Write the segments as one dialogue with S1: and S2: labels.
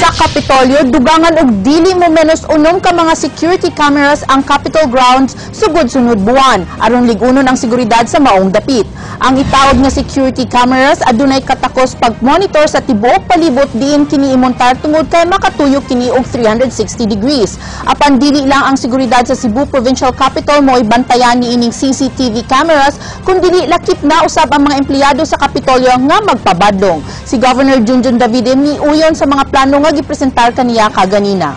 S1: Sa Kapitolyo, dugangan og dili mo menos 6 ka mga security cameras ang Capitol grounds sugod sunod buwan aron lig-unon ang seguridad sa maong dapit. Ang itawag nga security cameras adunay katakos pag-monitor sa tibuok palibot diin kini imontar tungod kay makatuyok kini og 360 degrees. Apan dili lang ang seguridad sa Cebu Provincial Capitol mo'y bantayan niining CCTV cameras, kundili lakip na usab ang mga empleyado sa Kapitolyo nga magpabadlong. Si Governor Junjun Davide miuyon sa mga plano nga gipresentar kaniya kaganina.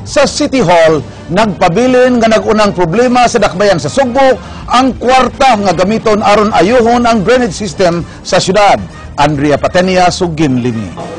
S2: Sa City Hall, nagpabilin nga nag-unang problema sa dakbayan sa Sugbo ang kwarta nga gamiton aron ayuhon ang drainage system sa syudad. Andrea Patenia, Sugin Limi.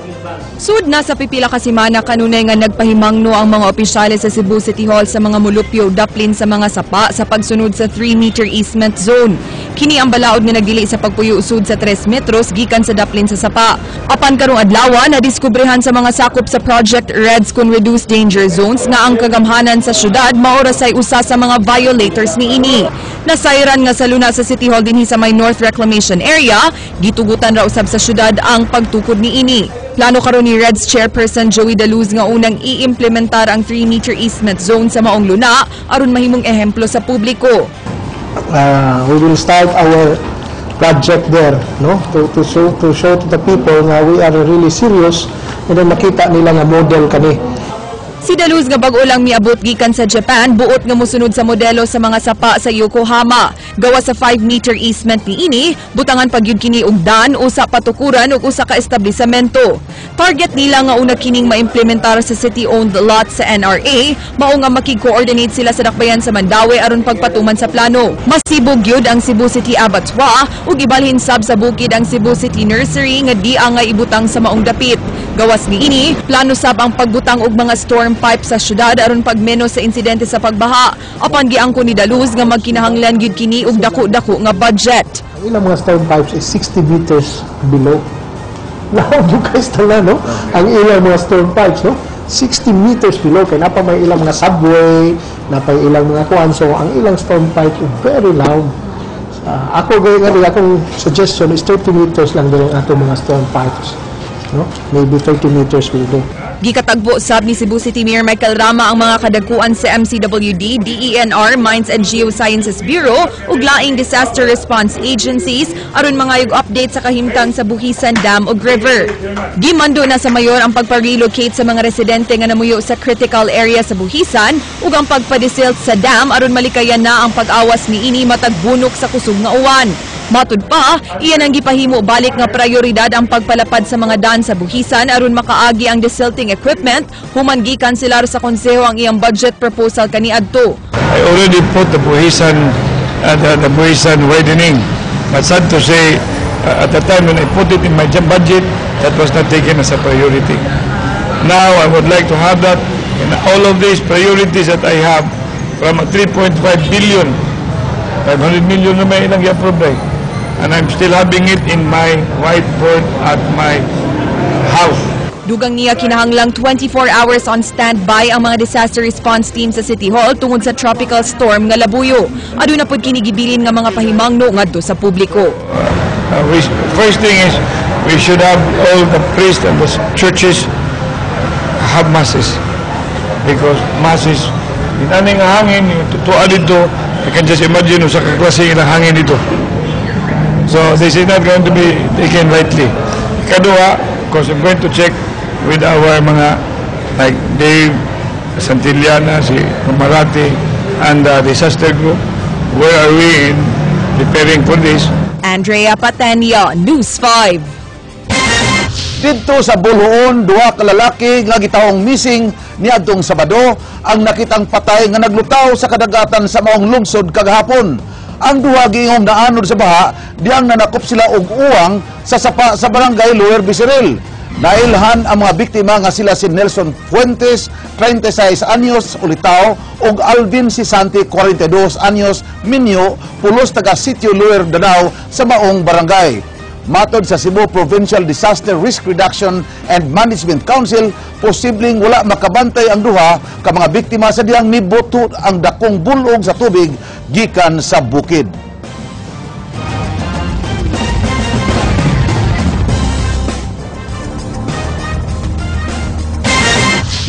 S3: Sud na sa pipila ka semana kanunay nga nagpahimangno ang mga opisyales sa Cebu City Hall sa mga mulupyo daplin sa mga sapa sa pagsunod sa 3-meter easement zone. Kini ang balaod nga nagdili sa pagpuyo sud sa 3 metros gikan sa daplin sa sapa. Apan karong adlaw, nadiskubrehan sa mga sakop sa Project Reds kun Reduce Danger Zones nga ang kagamhanan sa syudad mao ra say usa sa mga violators niini. Nasayran nga sa luna sa City Hall dinhi sa may North Reclamation Area, gitugutan ra usab sa syudad ang pagtukod niini. Plano karon ni Reds Chairperson Joey Daluz nga unang iimplementar ang 3-meter easement zone sa maong luna aron mahimong ehemplo sa publiko.
S4: We will start our project there, no, to show to the people nga we are really serious and then makita nila nga model kani.
S3: Si Daluz nga bag-o lang miabot gikan sa Japan, buot nga mosunod sa modelo sa mga sapa sa Yokohama. Gawa sa 5-meter easement niini, butangan pa gyud kini og dan, usa patukuran ug usa ka establisamento. Target nila nga una kining maimplementar sa city-owned lot sa NRA, mao nga makig-coordinate sila sa dakbayan sa Mandaue aron pagpatuman sa plano. Masibog gyud ang Cebu City Abattoir ug ibalhin sab sa bukid ang Cebu City Nursery nga di angay ibutang sa maong dapit. Gawas niini, plano sab ang pagbutang og mga storm pipe sa syudad aron pagmenos sa insidente sa pagbaha. Apan giangko ni Daluz nga magkinahanglan gyud kini og dako-dako nga budget.
S4: Ang ilang mga storm pipes is 60 meters below. Laom mo guys tala, no? Ang ilang mga storm pipes, no? 60 meters below kay napa may ilang mga subway, napa ilang mga kuan, so ang ilang storm pipes is very loud. Ako gaya nga akong suggestion is 30 meters lang din ang atong mga storm pipes. No? Maybe 30 meters will do.
S3: Gikatagbo sab ni Cebu City Mayor Michael Rama ang mga kadagkuan sa MCWD, DENR, Mines and Geosciences Bureau ug laing disaster response agencies aron mangayog update sa kahimtang sa Buhisan Dam ug River. Gimando na sa mayor ang pagpa-relocate sa mga residente nga namuyo sa critical area sa Buhisan ug ang pagpadesilt sa dam aron malikayan na ang pag-awas niini matag bunok sa kusog nga uwan. Matud pa, iyan ang gipahimo balik nga prioridad ang pagpalapad sa mga dan sa Buhisan aron makaagi ang desilting equipment human gikanselar sa konseho ang iyang budget proposal kaniadto.
S5: I already put the Buhisan widening. But sad to say, at the time when I put it in my budget, that was not taken as a priority. Now, I would like to have that in all of these priorities that I have from a 3.5 billion, 500 million na may ilang i-approve eh. And I'm still having it in my whiteboard at my house.
S3: Dugang niya, kinahanglang 24 hours on standby ang mga disaster response team sa City Hall tungod sa tropical storm nga Labuyo. Aduna pod kini gibilin nga mga pahimangno ngadto sa publiko.
S5: First thing is, we should have all the priests and the churches have masses. Because masses, inani nga hangin, yung tutua dito, I can just imagine usa ka klase ilang hangin dito. So this is not going to be taken lightly. Ikaduha, because I'm going to check with our mga like Dave Santillana, si Marati, and the disaster group, where are we in preparing for this?
S3: Andrea Patenia, News 5.
S2: Didto sa Boljoon, duha ka lalaki nga gitawong missing niadtong Sabado ang nakitang patay nga naglutaw sa kadagatan sa maong lungsod kagahapon. Ang duha giingong naanod sa baha diyang nanakop sila og uwang sa sapa sa barangay Lower Biseril. Nailhan ang mga biktima nga sila si Nelson Fuentes, 36 anyos, ulitaw, ug Alvin Sisanti, 42 anyos, minyo, pulos taga Sitio Lower Danao sa maong barangay. Matod sa Cebu Provincial Disaster Risk Reduction and Management Council, posibleng wala makabantay ang duha ka mga biktima sa diyang nibuto ang dakong bulog sa tubig gikan sa bukid.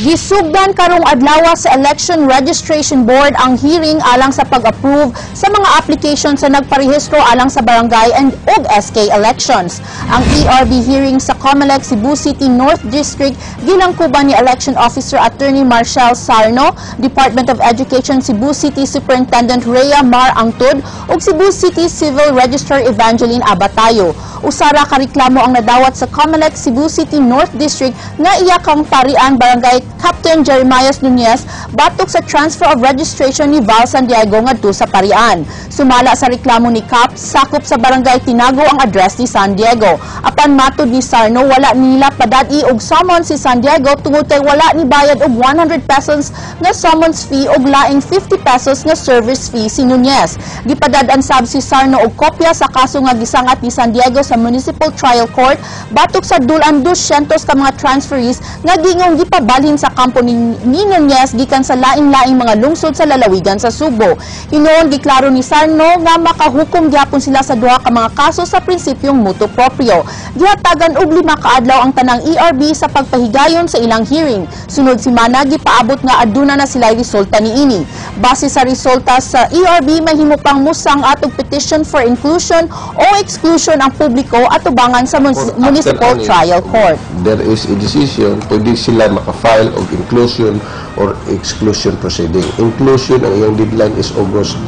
S1: Gisugdan karong adlaw sa Election Registration Board ang hearing alang sa pag-approve sa mga application sa nagparehistro alang sa barangay and og SK elections. Ang ERB hearing sa COMELEC Cebu City North District gilangkuban ni Election Officer Attorney Marshall Sarno, Department of Education Cebu City Superintendent Rhea Mar Angtud ug Cebu City Civil Registrar Evangeline Abatayo. Usara ka reklamo ang nadawat sa COMELEC Cebu City North District nga iya kang Parian Barangay Captain Jeremias Nunez batok sa transfer of registration ni Val San Diego ngadto sa Parian. Sumala sa reklamo ni Cap, sakop sa Barangay Tinago ang address ni San Diego. Apan matod ni Sarno, wala nila padad-i og summons si San Diego tungod kay wala ni bayad og 100 pesos nga summons fee og laing 50 pesos nga service fee si Nunez. Gipadad-an sab si Sarno og kopya sa kaso nga gisangat ni San Diego sa Municipal Trial Court batok sa dulan 200 ka mga transferees nga gingong gipabalhin sa kampo ni Nunez gikan sa laing-laing mga lungsod sa lalawigan sa Subo. Hinuon giklaro ni Sarno nga makahukom gyapon sila sa duha ka mga kaso sa prinsipyong motu proprio. Gihatagan og 5 ka adlaw ang tanang ERB sa pagpahigayon sa ilang hearing. Sunod semana gipaabot nga aduna na sila resulta niini. Base sa resulta sa ERB, mahimo pang musang-at og petition for inclusion o exclusion ang publiko atubangan sa Municipal
S6: After ani,
S1: Trial Court.
S6: There is a decision, pwede sila makafile og inclusion or exclusion proceeding. Inclusion, ang iyang deadline is August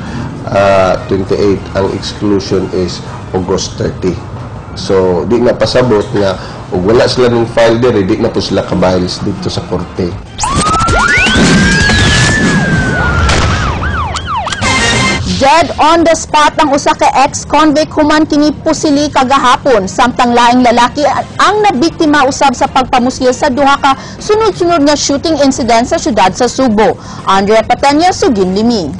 S6: 28. Ang exclusion is August 30. So, di na pasabot nga ug wala sila ning file diri, di na po sila kabiles dito sa korte.
S1: Dead on the spot ang usa ka ex-convict human kini pusili kagahapon, samtang laing lalaki ang nabiktima usab sa pagpamusil sa duha ka sunod-sunod nga shooting incident sa syudad sa Subo. Andrea Patenya, Sugin Limi.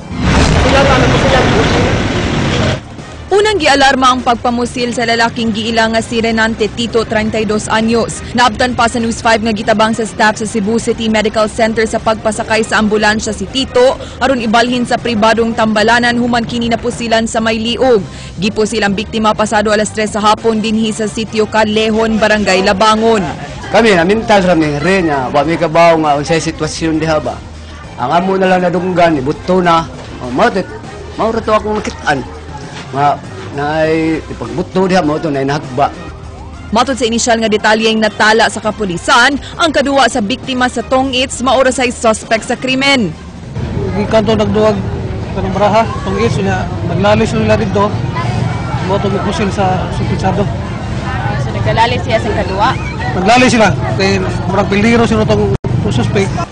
S3: Unang gialarma ang pagpamusil sa lalaking giila nga si Renante Tito, 32 anyos. Naabtan pa sa News 5 nga gitabang sa staff sa Cebu City Medical Center sa pagpasakay sa ambulansya si Tito aron ibalhin sa pribadong tambalanan human kini napusilan sa may liog. Gipusil ang biktima pasado alas 3 sa hapon dinhi sa sitio Calehon, Barangay Labangon.
S7: Kami namintal ra mi re nya, wa mi kabaw nga unsay sitwasyon diha ba. Ang amo na lang nadunggan, ibuto na. O, mao to, mao ra to akong nakit-an. Nga naay ipagbuto diha mao to naay nahagba.
S3: Matod sa inisyal nga detalyeng natala sa kapulisan, ang kaduwa sa biktima sa Tongits maura say suspect sa krimen.
S8: Gikan to nagduwag kanang baraha, Tongits niya naglalis nila didto. Mao to mipusil sa suspitsado.
S9: So naglalali siya sa kaduwa?
S8: Naglali sila kay murag peligro sila tong suspect.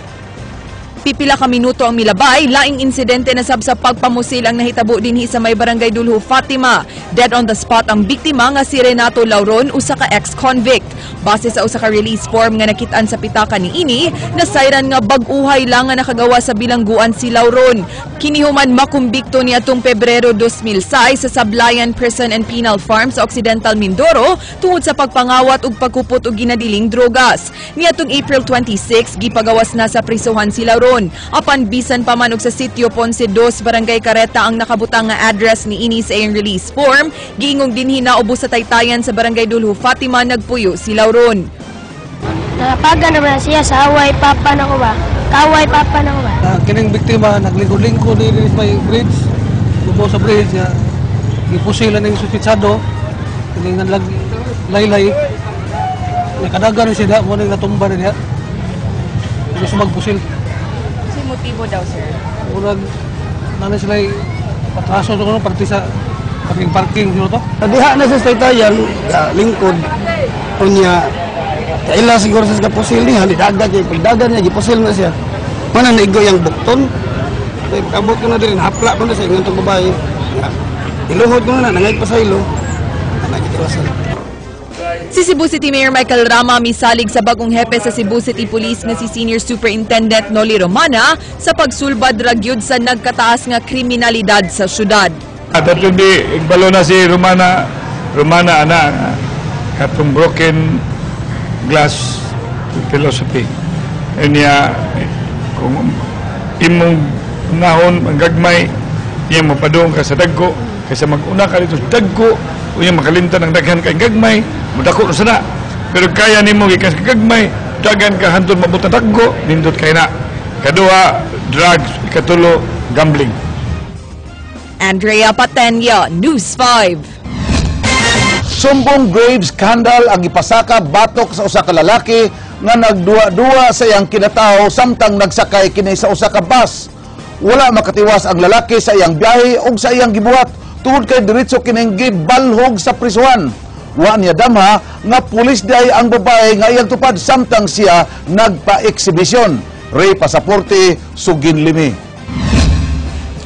S3: Pipila ka minuto ang milabay, laing insidente na sab sa pagpamusil ang nahitabo dinhi sa may Barangay Dulho, Fatima. Dead on the spot ang biktima nga si Renato Lauron, usa ka ex-convict. Base sa usa ka release form nga nakit-an sa pitaka niini, nasayran nga bag-uhay lang nga nakagawa sa bilangguan si Lauron. Kini human makumbikto ni atong Pebrero 2006 sa Sablayan Prison and Penal Farm sa Occidental Mindoro tungod sa pagpangawat ug pagkupot og ginadiling drogas. Niadtong April 26, gipagawas na sa prisuhan si Lauron. Apan bisan pa man og sa sitio Ponce 2, Barangay Careta ang nakabutang nga address ni ini sa iyang release form, giingong dinhi na ubos sa taytayan sa Barangay Dulho, Fatima nagpuyo si Lauron.
S10: Nakapagan naman siya sa away papa na ko ba? Kaway papa na ko ba?
S8: Kining biktima naglingkod-lingkod diri sa may bridge, lubo sa bridge niya. Gipusilan ning suspitsado, kining nanlag laylay. Nakadagan ni siya, mo ning natumba ni niya. Gusto magpusil.
S9: Kasi motibo daw, sir?
S8: Murag nana sila patraso to kuno parte sa parking sino to.
S11: Diha na sa taytayan, lingkod unya kaila siguro sa kapusil niya, dagan niya, pagdagan niya gipusil na siya. Mana naigo yang bukton. Kay pagabot ko na diri hapla ko na sa ingon tong babae. Iluhod ko na nangay pa sa ilo. Nagitiwasan.
S3: Si Cebu City Mayor Michael Rama misalig sa bagong hepe sa Cebu City Police nga si Senior Superintendent Noli Romana sa pagsulbad ragyud sa nagkataas nga kriminalidad sa syudad.
S5: At hindi, igbalo na si Romana, Romana ana, katong broken glass philosophy. Niya, kung imong unahon, manggagmay, niya mapadung ka sa dagko, kaysa mag-una ka dito sa dagko, unya makalimtan ang daghan kay gagmay, mudako na sana. Pero kaya nimo gikan sa gagmay, Dagan ka hantod mabutang dagko, nindot kay na. Kaduha, drugs. Ikatulo, gambling.
S3: Andrea Patenya, News 5.
S2: Sumbong grave scandal ang ipasaka batok sa usa ka lalaki nga nagduwa-duwa sa iyang kinatawo samtang nagsakay kini sa usa ka bus. Wala makatiwas ang lalaki sa iyang biyahe ug sa iyang gibuhat tungod kay diretso kining gibalhog sa prisuhan. Wa niya damha nga pulis diay ang babae nga iyang tupad samtang siya nagpa-eksibisyon. Ray Pasaporte, Sugin Limi.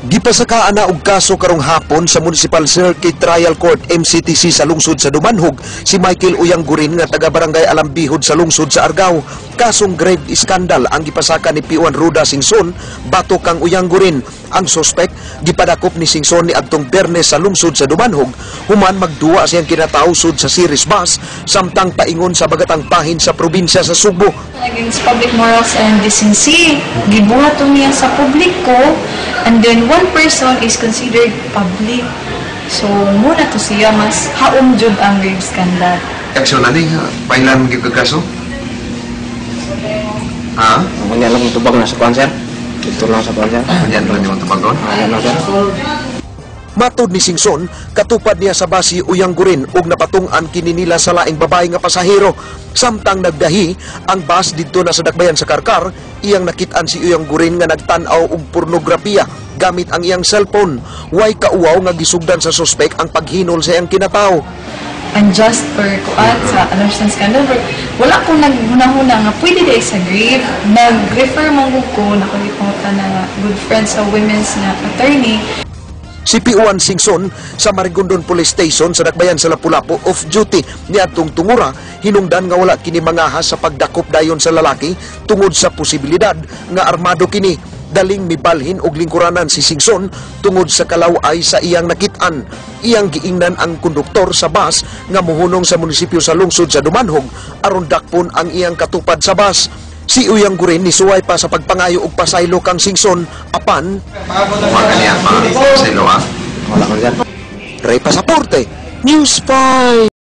S12: Gipasakaan na og kaso karong hapon sa Municipal Circuit Trial Court MCTC sa lungsod sa Dumanhog si Michael Uyanggurin nga taga Barangay Alambihod sa lungsod sa Argao. Kasong grave scandal ang gipasaka ni P1 Ruda Singson batok kang Uyanggurin. Ang sospek gipadakop ni Singson ni adtong Biyernes sa lungsod sa Dumanhog human magduwa siyang kinatawo sud sa Ceres Bus samtang paingon sa bagatang pahin sa probinsya sa Sugbo.
S13: Against public morals and decency. Gibuhat to niya sa publiko and then one person is considered public. So, muna to siya mas haom jud ang grave scandal.
S12: Aksyon ani, pailan gyud kaso? Ha?
S14: Kunya lang tubag na sa kuan, sir. Dito lang sa kuan, sir.
S12: Kunya lang yung tubag doon?
S14: Ano, sir.
S12: Matod ni Singson, katupad niya sa basi Uyanggurin ug napatung-an kini nila sa laing babae nga pasahero. Samtang nagdahi ang bus didto na sa dakbayan sa Karkar, iyang nakit-an si Uyanggurin nga nagtan-aw og pornografiya gamit ang iyang cellphone. Way kauwaw nga gisugdan sa sospek ang paghinol sa iyang kinatawo.
S13: Unjust or kuan sa alam siya scandal, but wala ko naghuna-huna nga pwede di sa grave. Nag-refer man gud ko na ko na nga good friend sa women's nga attorney.
S12: Si P1 Singson sa Marigondon Police Station sa Dakbayan sa Lapu-Lapu off duty niadtong tungura, hinungdan nga wala kini mangahas sa pagdakop dayon sa lalaki tungod sa posibilidad nga armado kini. Daling mibalhin og lingkuranan si Singson tungod sa kalaway sa iyang nakit-an. Iyang giingnan ang konduktor sa bus nga muhunong sa munisipyo sa lungsod sa Dumanhog aron dakpon ang iyang katupad sa bus. Si Uyanggurin nisuway pa sa pagpangayo og pasaylo kang Singson apan
S6: Wa kaniya pa pasaylo, ha?
S14: Wala ko, sir.
S12: Ray Pasaporte, News 5.